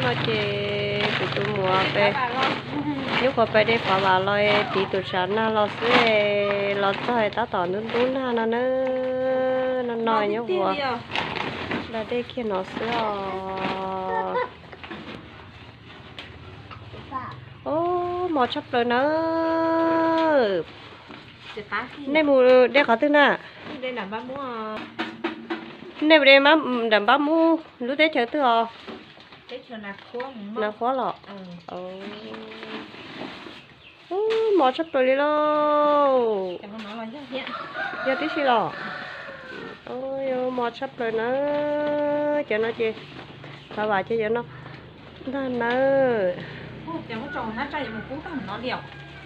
No ces kuv tus muam pem, nyuam qhuav pem de Fav Vam los tiv tus tshav nag los xwb, los txog tab tom ntub ntub nag no na. No no nyuam qhuav da dej kiag no xwb os. Ub, mos tshaj plaws na. Nej mus de qhov twg na? Nej mus de nram Npab Mub lub teb chaws twg os? Nas Khuab los? Ub, mos tshaj plaws li lauj. Yog tib si los? Mos tshaj plaws na. Cov no ces Fav Vam ces cov no ntag nawb.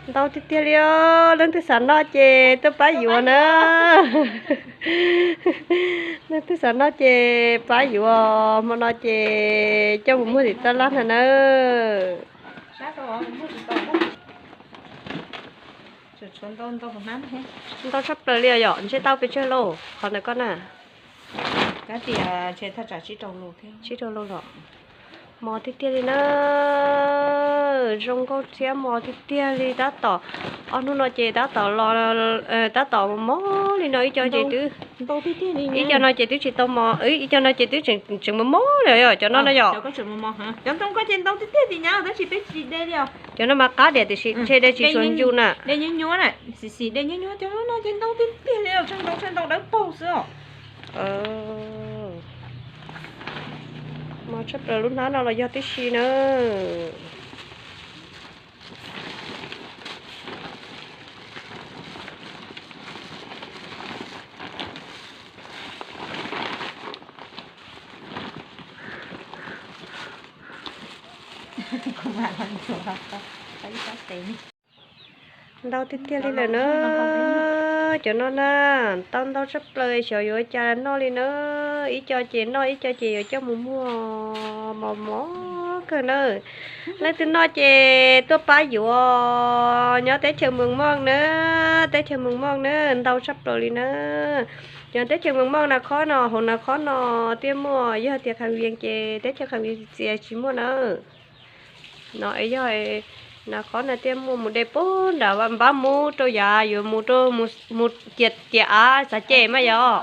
Ntau tiag tiag li os. Leej twg xav noj ces tuaj pab yuav na. Leej twg xav noj ces pab yuav, hmo no ces coj mus muag tim taj laj ntag nawb. Ntau tshaj plaws li os yom, ntshe tau pes tsawg lauj qhov ntawm koj na? Tsib rau lus los? Mos tiag tiag li na. Zoo nkauj thiab mos tiag tiag li tab tom. Ob hnub no ces tab tom los, tab tom mos li no, ib co ces twb, ib co no ces twb tsis tau mos, ib co no ces twb tseem mos mos li os, cov no na yom. Cov ntoo ko ces ntau tiag tiag tiag nyab, tab sis peb tsis de li os. Cov no mas qab diam tiam sis ntshe de tsis tshua ncu na. De nyuab nyuab na, xim xim de nyuab nyuab, cov no ces ntau tiag tiag li os, tshaw ntau tshaw ntau dawb paug xwb os. Mos tshaj plaws lub hnab no los yog tib si na. Ntau tiag tiag li lawm na. Cov no na, tau ntau tshaj plaws, xyov yuav ua cas noj li na. Ib co ces noj, ib co ces yuav coj mus muag, mos mos kawg na. Leej twg noj ces tuaj pab yuav, nyob teb chaws Mees Moj na, teb chaws Mees Moj na, ntau tshaj plaws li na. Cov teb chaws Mees Moj Nas Khob no, hauv Nas Khob no thiaj muaj, yog tias Kham Vias ces teb chaws Kham Vias txias tsis muaj na. No yog Nas Khob no thiaj muaj, mus de puag nram Npab Mub rau yav yuav mus rau, mus cias av Xav Ces mas yog,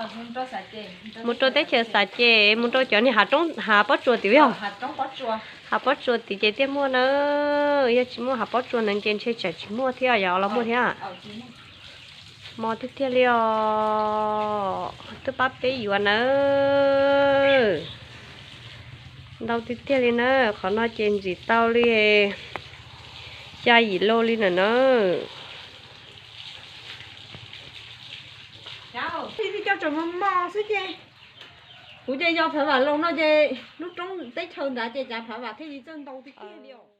mus rau teb chaws Xav Ces, mus rau cov niag hav roob, hav pob tsuas tim yog, hav pob tsuas tim ces thiaj muaj na. Yog tsis muaj hav pob tsuas ntawd ces ntshe tsam tsis muaj thiab, yog los muaj thiab. Mos tiag tiag li os, twb pab peb yuav nawb. Ntau tiag tiag li na, qhov no ces ntxim tau li xya yim lo li na na. Coj tseem mos mos xwb ces, kuv ces yog Phav Vam los no ces lub roob teb chaws ntawd ces cas Phav Vam thiaj li txawj ntau tiag tiag li os.